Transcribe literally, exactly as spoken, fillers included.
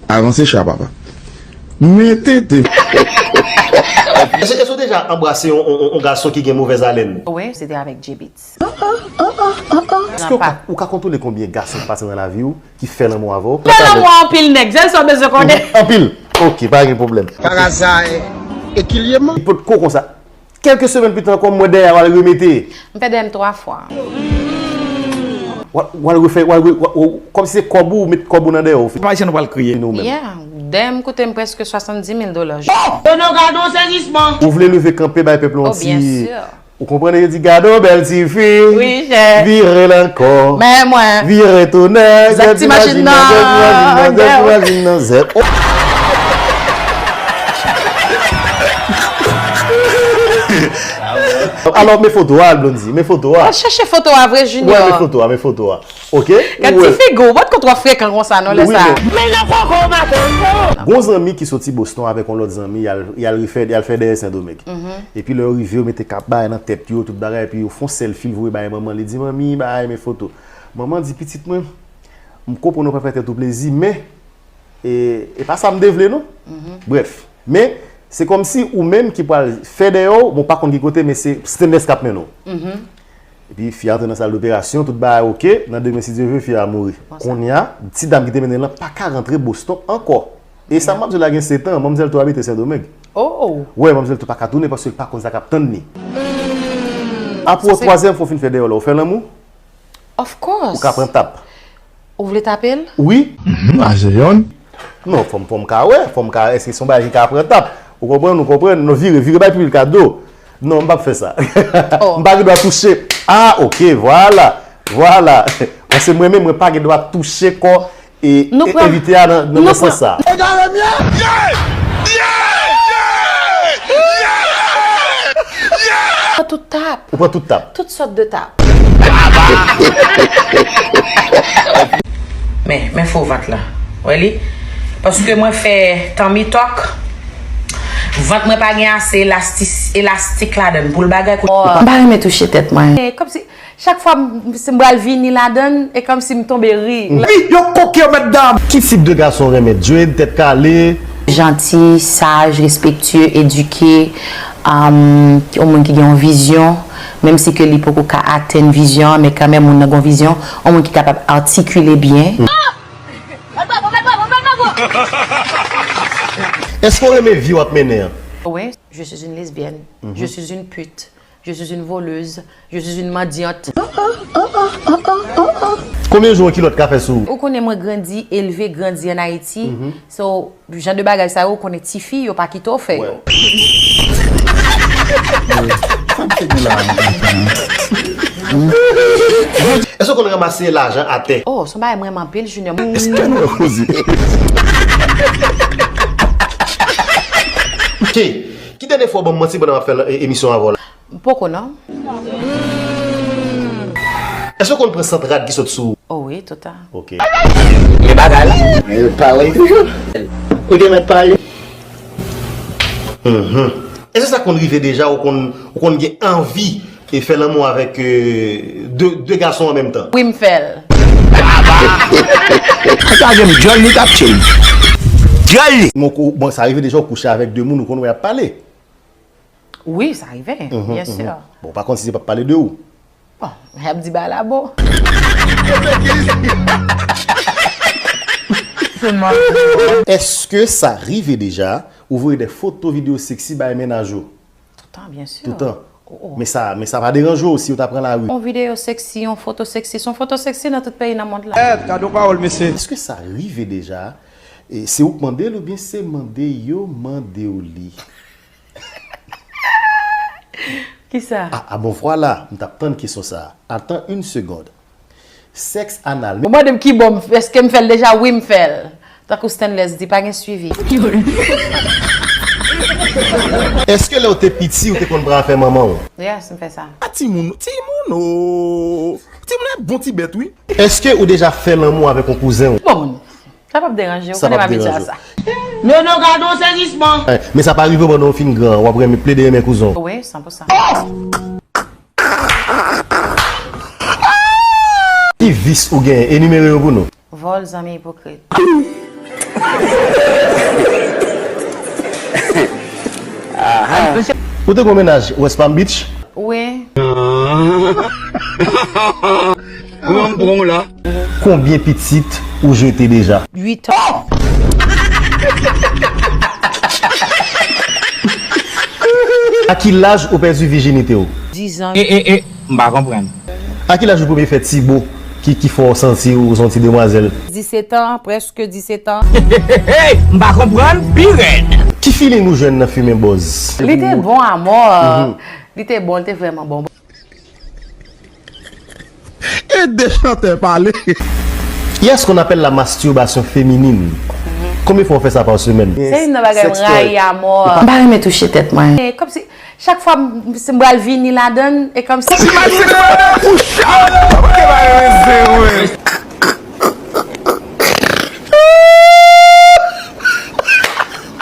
Avanse cha, papa. Men tete. Èske, èske w deja anbrase yon, yon, yon, yon gason ki gen movèz alèn? Wi, se te avèk J-Beatz. Èske w ka, ou ka kontwole konbyen gason ki pase nan lavi w, ki fè lanmou avè w? Fè lanmou anpil nèg, sèl sa w bezwen konnen. Anpil. Ok, pa gen pwoblèm. Par hasard, e, e ki lye man? Li potko konsa. Kèlke semèn pita ankò, m wè dèyè a w al remete. M fè dèyè m twa fwa. W al, w al refè, w al re-, w al, w al, kòmsi se kòb ou, ou met kòb ou nan dèyè w. Pa jan nou pral kriye nou menm. Yeah, dèyè m koute m prèske swasanndis mil dola. Dodo, gade yon sezisman. Ou vle leve kanpe bay pèp la yon ti. Oh, byen si. Ou konprann, yo di, "Gade yon bèl ti fi." Wi, chè. Vire l ankò. Men mwen. Vire tounen. Zèk ti machin nan. Zèk ti machin nan, zèk ti machin nan, zèk. Oh. Alò, men foto a, Blondy, men foto a. Al chèche foto a vre, Junior. Wè, men foto a, men foto a. Ok? Gad ti figi w, ou pa t konn twò frekan konsa, non, lè sa. Men nan koko maten, non. Gon zanmi ki soti Boston avèk yon lòt zanmi, y al, y al refè, y al fè dèyè Sendomeng. Epi lè yo rive, yo mete kap bagay nan tèt yo, tout bagay, epi yo fè yon sèlfi, l voye bay manman, li di, "Manmi, bagay, men foto." Manman di, "Pitit mwen, m konprann ou pa fè tèt ou plezi, men, e, e pa sa m te vle, non." Brèf, men, se kòmsi ou menm ki pral fè dèyè w, bon, pa konn ki kote, men se stainless k ap mennen w. Epi fi a antre nan sal doperasyon, tout bagay ok. Nan demen, si Dye vle, fi a mouri. Kounye a, ti dam ki te mennen l lan pa ka rantre Boston ankò. E sa m ap di w la gen sèt an, manmzèl tou abite Sendomeng. Oh! Wè, manmzèl tou pa ka tounen paske l pa konn sa k ap tann li. Apre, twazyèm fwa w fin fè dèyè w la, ou fè lanmou? Of course. Ou ka pran tap. Ou vle tape l? Wi. Mhm, a se yonn. Non, fò m, fò m ka wè, fò m ka, èske se yon bagay ki ka pran tap? Ou konprann, ou konprann? Non, vire, vire bay piblik la do. Non, m p ap fè sa. Oh. M pa gen dwa touche. Ah, ok, vwala, vwala. Paske mwen menm, mwen pa gen dwa touche kò e, e envite a nan, nan, nan sans sa. Egare m ye! Pran tout tap. Ou pran tout tap. Tout sòt de tap. Men, men fo vant lan. Wè li? Paske mwen fè tummy tuck. Vant mwen pa gen ase elastis-, elastik ladan l pou l bagay kou. M pa renmen touche tèt mwen. E kòmsi chak fwa m, si m pral vini ladan l, e kòmsi m tonbe ri. Wi, yo koke yo mèt dam. Ki tip de gason w renmen? Dread, tèt kale? Janti, saj, respektye, edike, um, yon moun ki gen yon vizyon, menm si ke li poko ka atenn vizyon an, men kanmenm moun nan gen yon vizyon, yon moun ki kapab atikile byen. Èske w renmen vi w ap mennen an? Oui, je suis une lesbienne. Je suis une pute. Je suis une voleuse. Je suis une mendiante. Konbyen jou yon kilòt ka fè sou ou? Ou konnen mwen grandi, elve, grandi an Ayiti. So, jan de bagay sa yo, ou konnen tifi, yo pa kite w fè yo. Sa m te gen la, èske w konn ranmase lajan atè? Oh, se yon bagay m renmen anpil, Junior. Èske nou wè koze? Ki, ki dènye fwa w ban m manti pandan m ap fè, e, emisyon avè w la? Poko non. Èske w konn pran sant rad ki sot sou ou? Oh wi, toutan. Ok. Men bagay la. Men parèy toujou. Ou te mèt pale. Mhm. Èske sa konn rive deja ou konn, ou konn gen anvi e fè lanmou avèk, euh, de, de gason an menm tan? Wi, m fè l. Sa gen djòl li t ap tchil. Djòl li. Bon, bon, sa rive deja ou kouche avèk de moun ou konn wè y ap pale? Wi, sa rive, byen si. Bon, pa konn si se p ap pale de ou. Bon, y ap di bagay la bon. Èske sa rive deja ou voye de foto, videyo seksi bay mennaj ou? Toutan, byen si. Toutan. Oh, oh. Men sa, men sa pa deranje w si yo ta pran lari? Yon videyo seksi, yon foto seksi, se yon foto seksi nan tout peyi nan mond la. Eh, gade yon pawòl, mesye. Èske sa rive deja? E se ou k mande l oubyen se mande yo mande w li? Kisa? Ah, ah, bon, vwala, m t ap tann kesyon sa a. Atan yon segond. Sèks anal. Ou mande m ki bò m, èske m fè l deja? Wi, m fè l. Tankou Stainless di, pa gen swivi. Èske lè w te piti, ou te konn pran afè manman w? Yes, m fè sa. Ah, timoun, timoun, oh. Timoun, e bon ti bèt, wi. Èske ou deja fè lanmou avèk yon kouzen w? Bon, sa p ap deranje w, konnen m abitye a sa. Nono, gade yon sezisman. Eh, men sa pa rive w pandan w fin gran, w ap renmen plede renmen kouzen w. Wi, san pou san. Ki vis ou genyen? Enimere yo pou nou. Vòl, zanmi ipokrit. Ou te gon mennaj West Palm Beach? Wi. Ou yon bon la. Konbyen pitit ou jete deja? Uit an. A ki laj ou pèdi vijinite w? Diz an. E, e, e, m pa konprann. A ki laj ou premye fè ti bo ki, ki fè w santi ou se yon ti demwazèl? Disèt an, prèske disèt an. Hey, m pa konprann, pi rèd. Ki feeling ou jwenn nan fimen bòz? Li te bon amò. Li te bon, li te vrèman bon. E de chantè pale. Il y a ce qu'on appelle la masturbation féminine. Konbyen fwa w fè sa pa semèn? Se youn nan bagay m rayi amò. M pa renmen touche tèt mwen. E kòmsi chak fwa m, si m pral vini ladan l, e kòmsi.